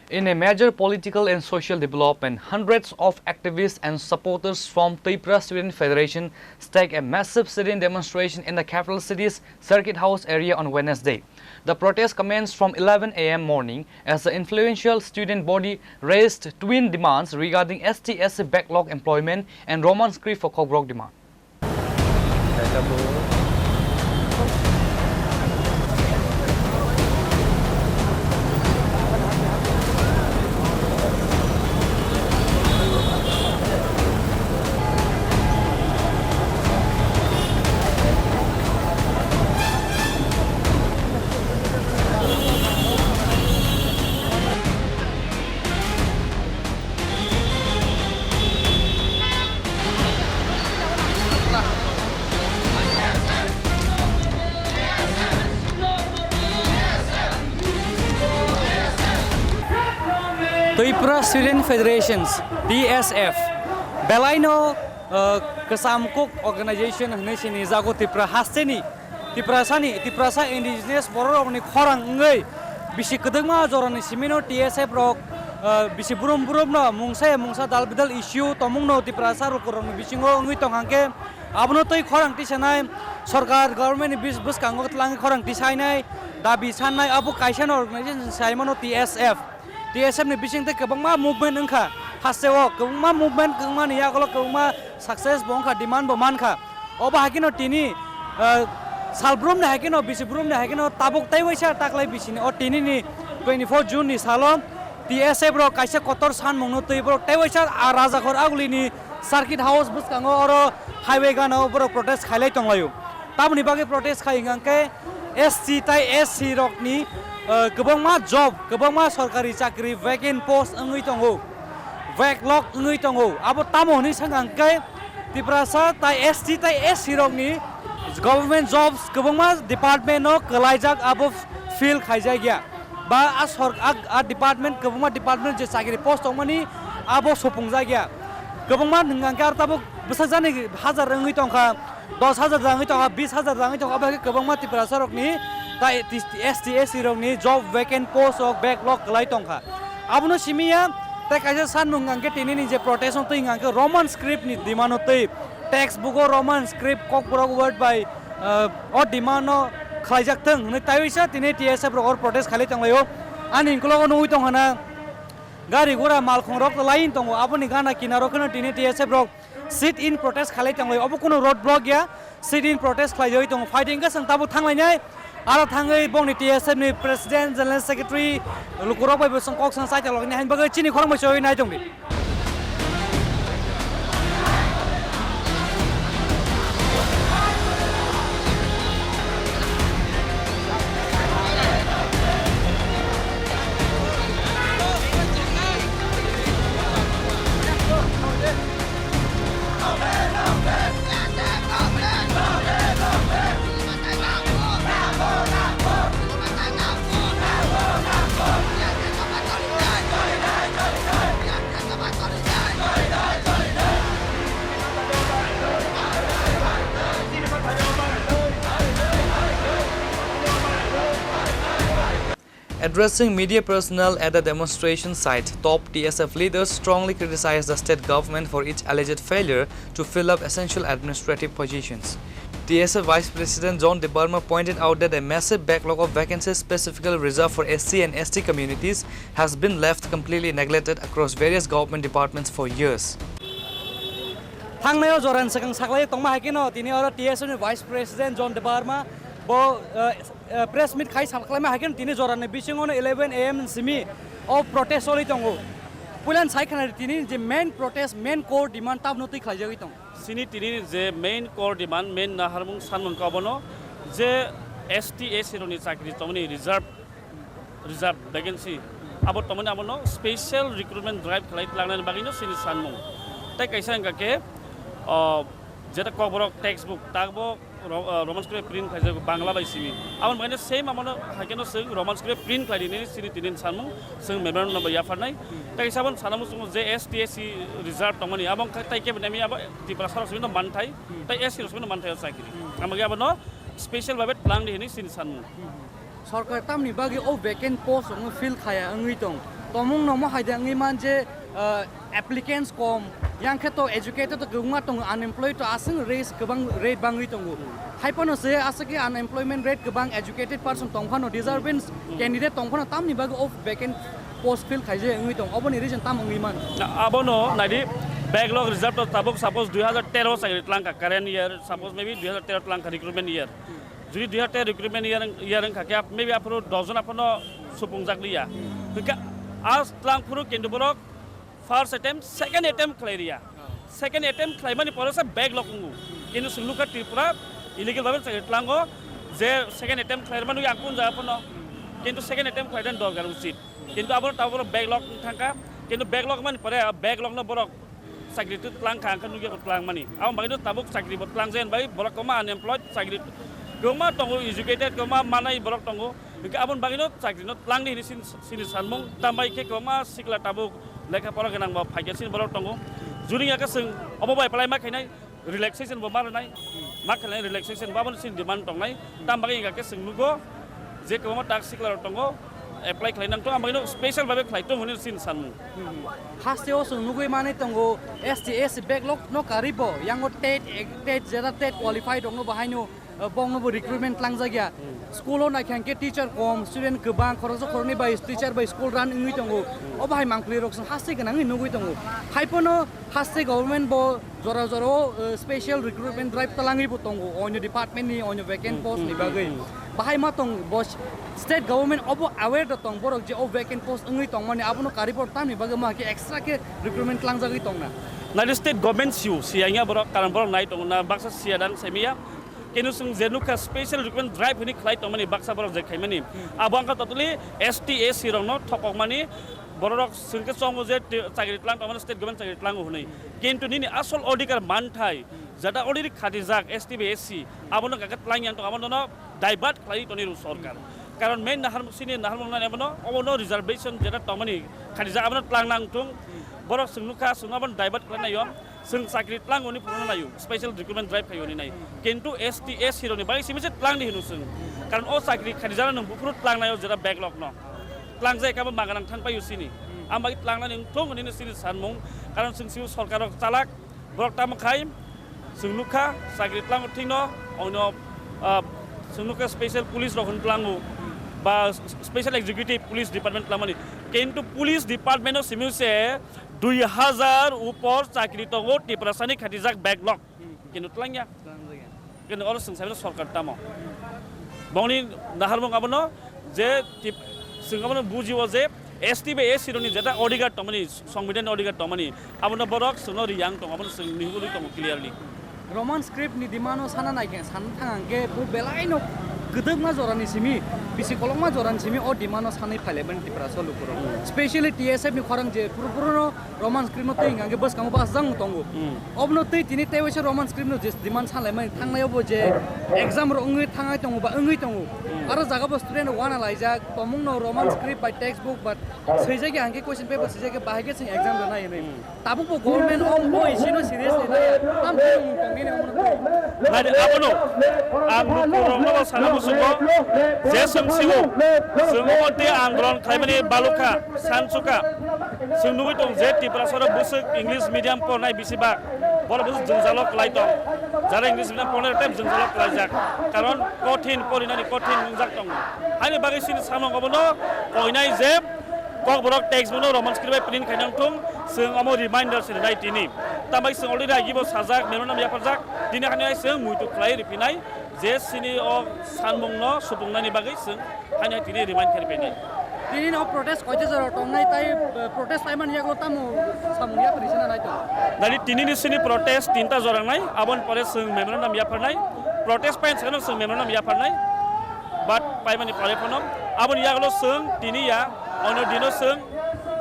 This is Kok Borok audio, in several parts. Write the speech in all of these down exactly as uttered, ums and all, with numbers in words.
In a major political and social development, hundreds of activists and supporters from Tripura Student Federation staged a massive sit-in demonstration in the capital city's Circuit House area on Wednesday. The protest commenced from eleven a m morning as the influential student body raised twin demands regarding S T S C backlog employment and Roman script for Kokborok demand. Tripura Student Federations, T S F, belaino, uh, kwcham kok organization hwnwi sinijago Tripura hasteni. Tiprasani, Tiprasa indigenous bororokni khorang wngwi bisi kwdwkma jorani simino T S F rok, ah, bisi brum brumno mungsa ya mungsa dal bidal issue tongmungno Tiprasa lukurokni bisingo wngwi tong hwnkhe abono twi khorang tisanai, sorkar government ni bis-, bwskango twlangwi khorang tisainai, dabi sannai abo kaisano organization saimano T S F. T S F ni bising tei kwbangma movement wngkha, hasteo kwbangma movement kwbangma ni yagulo kwbangma success bo wngkha, demand bo mankha. Obo hai kheno tini, ah, salbrumni hai kheno, bisi brumni hai kheno tabuk tei waisa taklai bisini o tini ni twenty four June ni salo T S F rok kaisa kotor sanmungno twi borok tei waisa a Rajakhor Agulini Circuit House bwskango oro highway gana o borok protest khailai tonglaio. Tamoni bagwi protest khai hwnkha khe S T tai S C rokni, ah, kwbangma job, kwbangma sorkari chakri vacant post wngwi tongo, backlog wngwi tongo. Abo tamo hwnwi swngkha hwnkhe Tiprasa tai S T tai S C rokni government jobs kwbangma department-o kwlaijak, abo fill khaijakya. Ba a sork-, a, a department, kwbangma department je chakri post tongmani abo sopungjak ya. Kwbangma hwnkha khe aro tabuk bwsajani hajar wngwi tongkha, dos hajar wngwi tongkha, bis hajar wngwi tongkha, abo hai khe kwbangma Tiprasa rokni tai S T, S C rokni job vacant post rok backlog kwlai tongkha. Abono simi ya, tei kaisa sanmung hwnkha khe tinini je protest-o twi hwnkha khe Roman script ni demand-o twi, textbook-o Roman script Kokborok word by, ah, o demand-no khlaijak thwng hwnwi taiwisa tini T S F rok oro protest khailai tonglaio. Ani ukologo nugwi tongkha na gari gura malkhung rok line tongo, aboni gana kinaro kheno tini T S F rok sit in protest khailai tonglaio. Obo kunu road block ya, sit in protest khlaiwi tongo. Phaidi hwnkhe chwng tabuk thanglainai, aro thangwi bongni T S F ni president, general secretary, lukurok bai bo chwng kok swng chai tonglaini, haini bagwi chini khorang bai choi nai tongdi. Addressing media personnel at the demonstration site, top T S F leaders strongly criticized the state government for its alleged failure to fill up essential administrative positions. T S F Vice President John Debbarma pointed out that a massive backlog of vacancies specifically reserved for S C and S T communities has been left completely neglected across various government departments for years. Thangnai o joran swkang saklai tongma hai kheno tini oro T S F ni Vice President John Debbarma bo, eh, eh, press meet khai sal khlaima hai kheno tini jorani bisingo no eleven A M simi o protest choli tongo. Puilan sai khna tini je main protest, main core demand tabno twi khlaijagwi tongo. Chini tini je main core demand, main naharmung sanmung khe obono je S T, S C rokni chakri tongmani reserve, reserve vacancy abo tongmani abono special recruitment drive khlai tlangnani bagwino chini sanmung. Tei kaisa wngkha khe, o, jeta Kokborok textbook takbo Ro-, ah, Roman script print khlaijak Bangla bai simi. Aboni bagwi same abono hai kheno chwng Roman script print khlai rini chini tini sanmung chwng memorandum no bai yapharnai. Hmm. Tei sabon sanmung chwng je S T S C reserve tongmani abo wngkha tei kebo nami abo Tiprasa rok simi no manthai, hmm, tei S C rok simi no manthai o chakri. Hmm. Amagi abono special babe tlang di hini chini sanmung. Hmm. Sorkar tamni bagwi o vacant post rokno fill khaya wngwi tong. Tomung no mo hai de wngwi man je, ah, applicants kom, yang khe to educated to kwbangma tongo, unemployed to aswk raise kwbang rate bangwi tongo. Hai phano se aswk khe unemployment rate kwbang, educated person tong phano, deserving candidate tong phano tamni bagwi o vacant post fill khaijak wngwi tong. Oboni reason tamo wngwi man? Na, abono naidi, backlog result to tabuk suppose dui hazar tero chakri tlangkha, current year, suppose maybe dui hazar tero tlangkha recruitment year. Jodi dui hazar tero recruitment year, year wngkha khe maybe aphuru dos jon aphano supungjak liya. Hwnkhe a tlangphuru kintu borok first attempt, second attempt khlai riya. Second attempt khlaimani pore se backlog wngo. Kintu chwng nukha Tripura illegal babe chakri tlango, je second attempt khlaimani ang kun jaga phano. Kintu second attempt khlaina dorkar uchit. Kintu abo tabuk backlog wng thangkha. Kintu backlog mani pore backlog no borok chakri tlang kha, ang khe nukya bo tlang mani. Aboni bagwi no tabuk chakri bo tlang jani bagwi borok kwbangma unemployed, chakri kwbangma tongo, educated kwbangma manai borok tongo. Hwnkhe aboni bagwi no chakri no tlang di hwnwi sin-, sini sanmung. Tambai khe kwbangma sikla tabuk lekha pora gwnang bo phaikya sini borok tongo. Juni ya khe chwng obo bai apply ma khainai, relaxation bo ma rwnai, ma khainai relaxation bo aboni sini demand tongnai. Tam bagwi hwnkha khe chwng nugo je kwbangma tak sikla rok tongo, apply khlai nang tongo, ang bagwi no special babe khlai tongo hwnwi sini sanmung. Haste o chwng nugwi manwi tongo, S T, S C backlog no karwi bo, yango tet, tet jera tet qualified rokno bo haino, uh, bongno bo recruitment tlangjak ya. School o naikha hwnkhe teacher kom, student kwbang, khoroksa khoroknwi bai teacher bai school run wngwi tongo. O bahai mangpili rok chwng haste gwnangwi nugwi tongo. Hai phano haste government bo jora jora o, uh, special recruitment drive talangwi bo tongo, onyo department ni, onyo vacant post ni bagwi. Bahai ma tong bo s-, state government obo aware da tong borok je o vacant post wngwi tongmani abono karwi borok tamni bagwi ma khe extra khe recruitment tlangjagwi tongna. Naidi state government siu, siya wngya borok, karon borok nai tongo na, baksa siya dang saimiya. Kenu chwng je nukha special recruitment drive hwnwi khlai tongmani baksa borok je khaimani. Abo wngkha totally S T, S C rokno thokokmani, borok chwng khe chongo je te-, chakri tlang tongmani, state government chakri tlango hwnwi. Kintu nini asol odhikar manthai, jeta already khatijak S T bai S C, abono kaka tlang yang tong, abono divert khlai toni rw sorkar. Karon main naharmung sini naharmung nani abono, obono reservation jeta tongmani khatijak abono tlang nang thung. Borok chwng nukha, chwng abono divert khlai naio, chwng chakri tlang oni phuru naio, special recruitment drive khai oni nai. Kintu S T, S C rokni bagwi simi se tlang di hino chwng. Karon o chakri khatijak nang buphuru tlang naio jeta backlog no. Tlang jai kabo maganang thang paio sini. Am bagwi tlang nani thung oni sini sanmung. Karon chwng sini sorkar rok chalak, borok tamo khai, chwng nukha, chakri tlango thikno, oino, ah, chwng nukha special police rok hwn tlango, ba special executive police department tlamani. Kintu police department o simi se dui hazar upor chakri tongo Tiprasani khatijak backlog. Kintu tlangya. Kintu oro chwng saimano sorkar tamo. Bongni naharmung abono je tip-, chwng abono bujio je S T bai S C rokni jeta odhikar tongmani, Songbidanni odhikar tongmani, abono borok chwngno riyang tongo, abono chwng mihigwi tongo clearly. Roman script ni demand o sana nai khe, sana thang ang khe bo belai no kwdwkma jora ni simi, bisi kolokma jora ni simi o demand o sanwi phailaimani Tiprasa lukurok. Specially T S F ni khorang je phuru phuru no Roman script no twi hwnkha khe bwskango bachajak wng tongo. Hmm. Obono twi tini tei waisa Roman script no je demand salaimani thangnai obo je exam rok wngwi thangnai tongo ba wngwi tongo. Hmm. Aro jaga bo student rok uana laijak, tomung no Roman script bai textbook ba swijak ya hwnkhe question paper swijak ya bahai khe chwng exam rwnai hinwi. Hmm. Tabuk bo government o bo issue no seriously nai ya. Tam khe wng tong nini omono twi. Nadi abono ang lukurokno sana muchungo je chwng sigo, chwng omo tei andolon khlaimani balukha. Sansuka, chwng nugwi tong je Tiprasa rok bwswk English medium pornai bisi bak, borok bwswk jwngjalo kwlai tong, jara English medium pornai rok tei jwngjalo kwlaijak, karon kothin porinani kothin wngjak tongo. Haini bagwi chini samung obono koinai je Kokborok text bono Roman script bai print khaina wngthung, chwng omo reminder se rinai tini. Tambai chwng already agi bo sajak, memorandum yapharjak, tini hani hai chwng muitu khlai riphinai je chini o sanmungno supungnani bagwi chwng Haino tini remind khe riphainai. Tini no protest koita jora tongnai tai, eh, protest paimani yago tamo samung yapri sina nai to. Nadi tini ni sini protest tinta jora nai, aboni pore chwng memorandum yapharnai, protest pain sakno chwng memorandum yapharnai, but paimani pore phano aboni yago chwng tini ya, ono dino chwng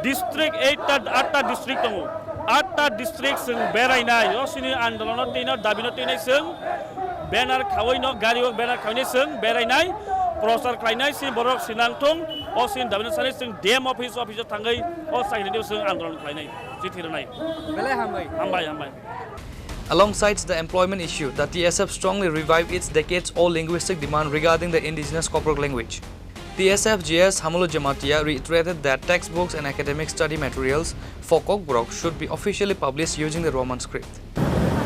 district eight ta, atta district tongo, atta district chwng berainai, o sini andolono tino dabino tinai chwng, Banner khawi no gari o banner khawi ni chwng berai nai, prochar khlai nai, si borok si nang thung, o si dabini sani chwng D M office, office o thangwi o chakri ni chwng andolon khlai nai, chithi rwnai. Belai hambai. Hambai, hambai. Alongside the employment issue, the T S F strongly revived its decades-old linguistic demand regarding the indigenous Kokborok language. T S F G S Hamulu Jamatia reiterated that textbooks and academic study materials for Kokborok should be officially published using the Roman script.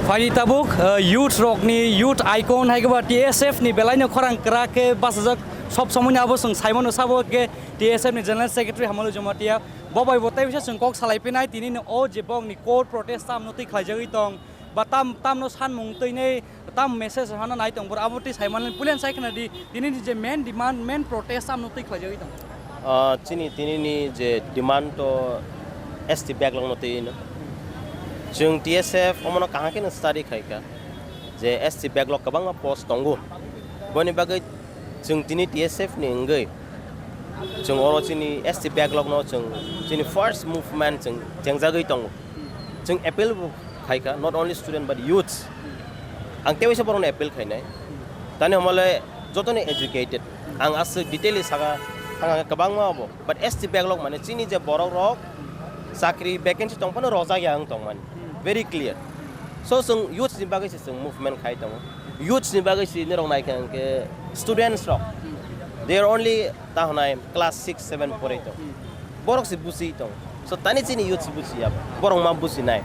Phaidi tabuk, uh, youth rokni youth icon hai khe ba T S F ni belai no khorang kwrak khe bachajak sob somoi ni abo chwng sai mano sabo khe T S F ni General Secretary Hamulu Jamatia. Bo bai bo tei bisa chwng kok salai phinai tini no o je bok ni core protest tam no twi khlai jagwi tong ba tam, tam no sanmung twi nei tam message hano nai tong bor abo twi sai mano pulen sai khna di tini ni je main demand, main protest tam no twi khlai jagwi tong. Ah, chini tini ni je demand to S T backlog no twi no. Chwng T S F omono kaham khe no study khai kha je S T backlog kwbangma post tongo. Boni bagwi chwng tini T S F ni wngwi chwng oro chini S T backlog no chwng chini first movement chwng chengjagwi tongo. Chwng appeal bo khai kha, not only student but youths. Ang tei waisa borokno appeal khainai. Tani hwnmale jotoni educated. Ang aswk detail saka thang kwbangma obo. But S T backlog mane chini je borok rok chakri vacancy tong phano rojak ya wng tong mani. Very clear. So chwng youths ni bagwi se chwng movement khai tongo. Youths ni bagwi se norok nai kha hwnkhe students rok. They are only ta hwnai class six, seven porai tong. Borok se busi tong. So tani chini youth se busi ya. Borok ma busi nai.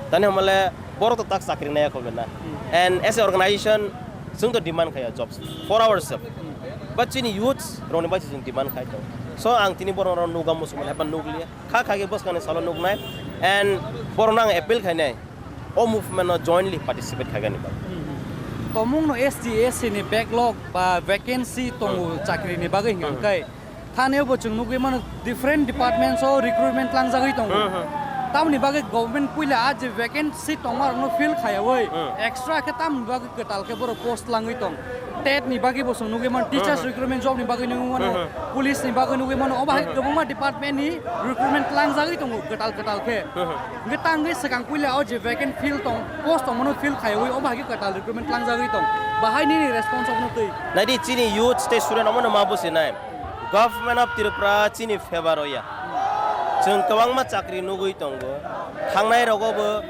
Tani hwnmale borok to tak chakri nai khobena. And as a organization, chwng to demand khaya jobs for ourselves. But chini youths rokni bai chwng demand khai tong. So ang tini borok rok nuga musuman hepan nukliya. Kha kha khe bwskangni salo nuknai. And borok no ang appeal khainai. O movement no jointly participate khaigani bagwi. Tomung no S T S C ni backlog ba vacancy tongo chakri ni bagwi hwnkhe. Thani bo chwng nugwi mano different departments o recruitment langjagwi tongo. Tamoni bagwi government puila a je vacancy tongma rokno fill khaiyawi extra khe tamoni bagwi kwtal khe borok post langwi tong. Tet ni bagwi bo chwng nugwi mano, teachers recruitment job ni bagwi nugwi mano, police ni bagwi nugwi mano, obo hai kwbangma department ni recruitment langjagwi tongo kwtal kwtal khe. Hwnkhe tangwi swkang puila o je vacant field tong, post tongmano fill khaiwi obo hai khe kwtal recruitment langjagwi tong. Bahai nini response obono twi? Naidi chini youth tei student omono ma businai. Government of Tripura chini favor o ya. Chwng kwbangma chakri nugwi tongo. Thangnai rogo bo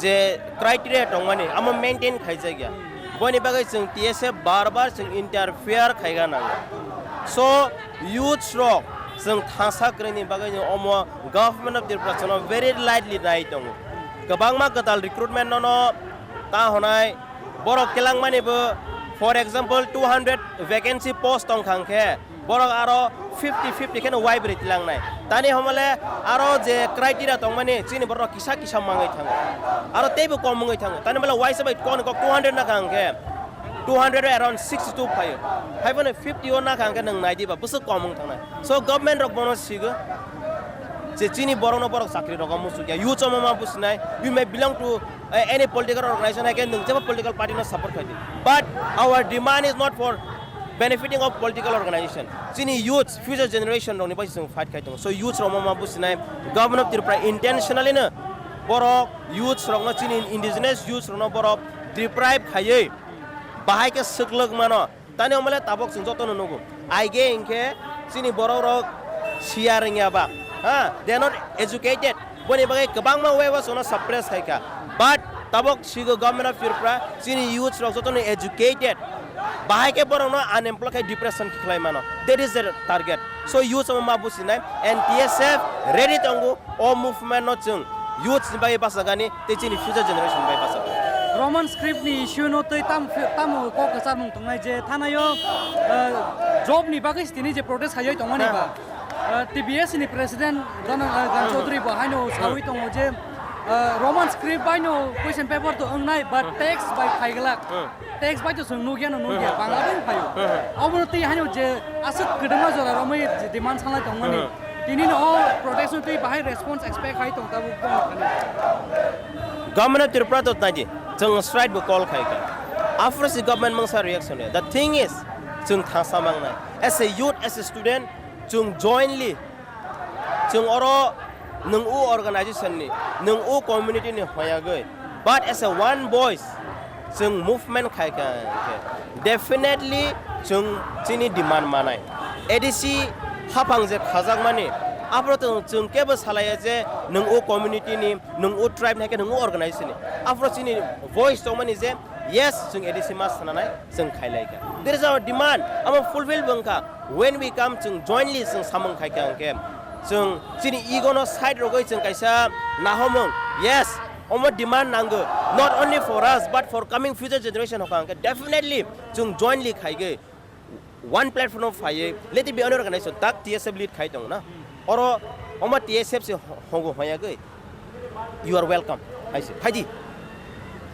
je criteria tongmani amo maintain khaijak ya. Boni bagwi chwng T S F bar bar chwng interfere khaiga nango. So youths rok chwng thangsa kwrwini bagwi no omo Government of Tripura chwngno very lightly nai tongo. Kwbangma kwtal recruitment nono ta honai borok kelangmani bo, for example, two hundred vacancy post tong khang khe borok aro fifty fifty kheno waibrwi tilangnai. Tani homole aro je criteria tongmani chini borok kisa kisa mangwi thango. Aro teibo kom wngwi thango. Tani bole waisa bai kok ni kok two hundred na khang khe two hundred around sixty-two phaio. Hai phano fifty o na khang khe nwng nai diba bwswk kom wng thangnai. So government rok bono sigo je chini borokno borok chakri rogo muchukya. Youth omo ma businai. You may belong to, eh, any political organization, hai khe nwng jeba political party no support khai di. But our demand is not for benefiting of political organization. Chini youth, future generation rokni bai chwng fight khai tongo. So youth rok omo ma businai. Government of Tripura intentionally no borok youth rokno, chini indigenous youth rokno borok deprive khaiwi bahai khe swklwk mano. Tani omole tabok chwng jotono nugo. Aige hinkhe chini borok rok siya rwngya ba, ha, they are not educated. Boni bagwi kwbangma way o chwngno suppress khai kha. But tabok sigo Government of Tripura chini youths rok jotono educated. Bahai khe borokno unemployed khai depression khlai mano. That is their target. So youths omo ma businai and T S F ready tongo. O movement no chwng youths ni bagwi bachagani tei chini future generation ni bagwi bachagani. Roman script ni issue no tei tam, tamo kok kwcharmung tongnai je thanaio, eh, job ni bagwi tini je protest khaiwi tongmani ba. Eh, T B S ni president Dhananjay Chaudhary bo haino sawi tongo je, eh, Roman script bai no question paper to wngnai but text bai phaiglak. Text bai to chwng nukya no nukya, Bangla bai phaio. Obono twi haino je aswk kwdwma jora romwi je demand sanlai tongmani. Tini no o protest no twi bahai response expect khai tong tabuk tong thani. Government of Tripura to tadi chwng strike bo call khai kha. After si government mungsa reaction ya. The thing is, chwng thangsa mangnai. As a youth, as a student, chwng jointly Chwng oro nwng o organization ni, nwng o community ni hoyagwi, but as a one voice chwng movement khai kha, khe definitely chwng chini demand manai. A D C haphang je khajakmani, aphuru to chwng kebo salaiya je nwng o community ni, nwng o tribe ni, hai khe nwng o organization ni. Aphuru chini voice tongmani je Yes, chwng A D C ma sananai, chwng khailai kha. There is our demand, amo fulfill bwng kha. When we come, chwng jointly chwng samung khai kha hwnkhe, chwng chini ego no side rogwi chwng kaisa nahomung. Yes, omo demand nango, not only for us, but for coming future generation hokha hwnkhe definitely chwng jointly khaigwi one platform o phaiwi, let it be any organization, tak T S F lead khai tong na. Oro omo T S F se ho-, hongo hoyagwi, "You are welcome," hai se, "Phaidi."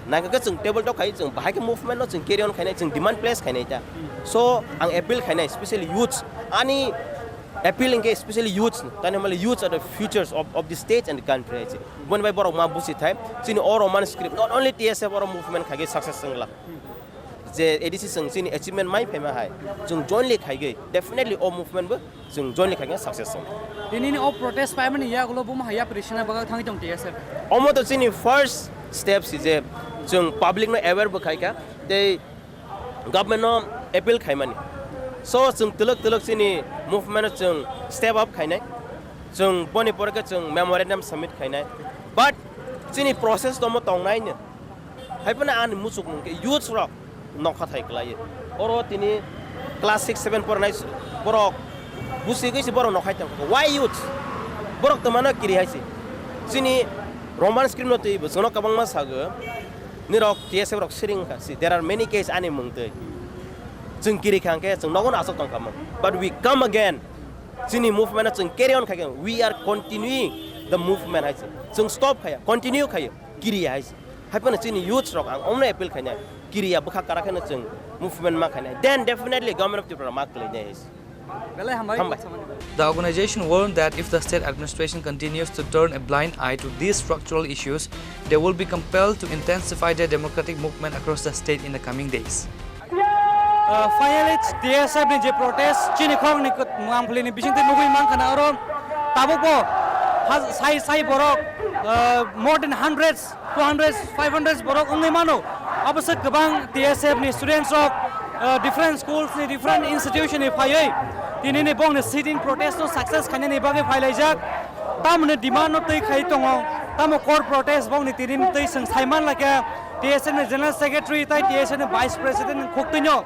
Nangkhe chwng table talk khai, chwng bahai khe movement no chwng carry on khainai, chwng demand place khainai ta. So, ang appeal khainai, especially youths, ani appeal hwnkhe especially youths, tani hwnba le youths are the futures of, of the state and the country hai se. Boni bai borok ma busi thai, chini o Roman script, not only T S F oro movement khaigwi success wngla. Je A D C chwng chini achievement mai phaima hai, chwng jointly khaigwi, definitely o movement bo chwng jointly khaigwi success wng. Tinini o protest paimani yagulo buma haya prisina bagwi thangwi tong T S F. Omo to chini first step si je chwng public no aware bo khaikha, tei government no appeal khaimani. So chwng twlwk twlwk chini movement no chwng step up khainai. Chwng boni pore khe chwng memorandum submit khainai. But chini process to omo tongnai no. Hai phano ani muchuk nung khe youths rok nokha thai kwlaiwi. Oro tini class six seven porinai borok busigwi se borok nokhai tong kha. Why youths? Borok twmano kiri hai se. Chini Roman script no twi bo jono kwbangma sago. Nirok T S F rok siring kha. See, there are many case ani mung twi. Chwng kiri kha hwnkhe chwng nogo no aswk tong kha mung. But we come again. Chini movement no chwng carry on khai khe we are continuing the movement hai se. Chwng stop khaya, continue khaya, kiri hai se. Hai phano chini youths rok ang omno appeal khainai, kiriya bwkha kara kheno chwng movement ma khainai, then definitely Government of Tripura ma kwlainai hai se. Belai hambai. Hambai. The organization warned that if the state administration continues to turn a blind eye to these structural issues, they will be compelled to intensify their democratic movement across the state in the coming days. Uh, finally, T S F ni je protest, chini khoroknwi kwt-, mangpili ni bisingtwi nugwi mankha na oro tabuk bo ha-, sai, sai borok, uh, more than hundreds, two hundreds, five hundreds borok wngwi mano. Abo se kwbang T S F ni students rok, uh, different schools ni, different institution ni phaiwi tini ni bongni sitting protest no success khainani bagwi phailaijak. Tamoni demand no twi khai tongo, tamo core protest bongni tini twi chwng saiman lakha T S F ni general secretary tai T S F ni vice president ni khuktwino.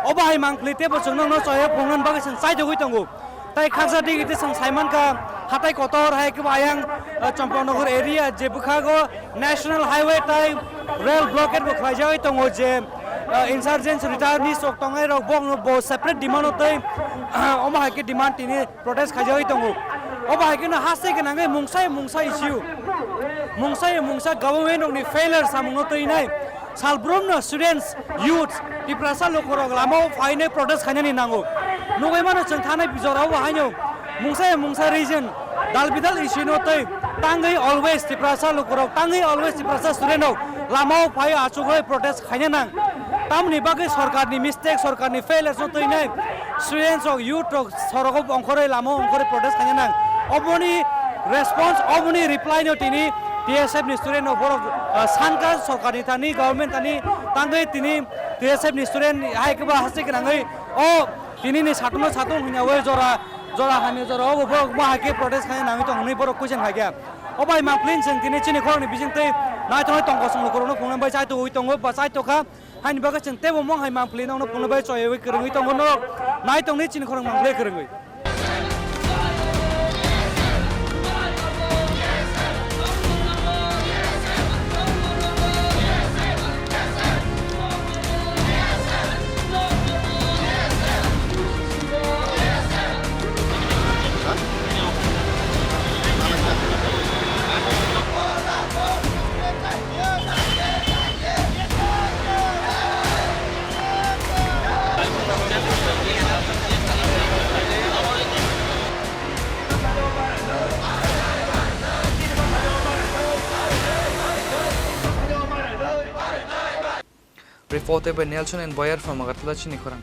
Obo hai mangpili tebo chwng nokno choya phungnani bagwi chwng chaitogwi tongo. Tai khaksa digi tei chwng saimankha, hatai kotor hai kebo ayang, uh, Champaknagar area je bwkhago national highway tai rail blockade bo khlaijagwi tongo je, uh, insurgents returnees rok tongnai rok bo, bo separate demand o tei, uh, omo hai khe demand tini protest khaijagwi tongo. Obo hai kheno haste gwnangwi mungsa mungsa issue, mungsa mungsa government rokni failure samungno twinai salbrumno students, youths, Tiprasa lukurok lamao phainai protest khainani nango. Nugwi mano chwng thanai jorao bo haino mungsa mungsa region dal bidal issue no tei tangwi always Tiprasa lukurok, tangwi always Tiprasa student rok lamao phai achugwi protest khaina nang. Tamni bagwi sorkarni mistake, sorkarni failures no twinai students rok, youth rok sorogo ongkhorwi, lama ongkhorwi protest khaina nang. Oboni response, oboni reply no tini T S F ni student rok borok, ah, sankha sorkarni thani, government thani tangwi tini T S F ni student hai khe bo haste gwnangwi o tini ni satung no satung hwnyawi jora, jora hamya jora obo borok ma hai khe protest khaina nangwi tong hwnwi borok question khai kha. O bai mangpili chwng tini chini khoroknwi bisingtwi naithok naithok tongkosong lukurokno phunuknai bai chaitugwi tongo ba chaitokha. Haini bagwi chwng teibo mong hai mangpili nokno phunuknai bai choyawi kwrwngwi tongo norok. Naithok ni chini khorok mangpili kwrwngwi. Reported by Nelson and Boyer from Agartala, Chini Khorang.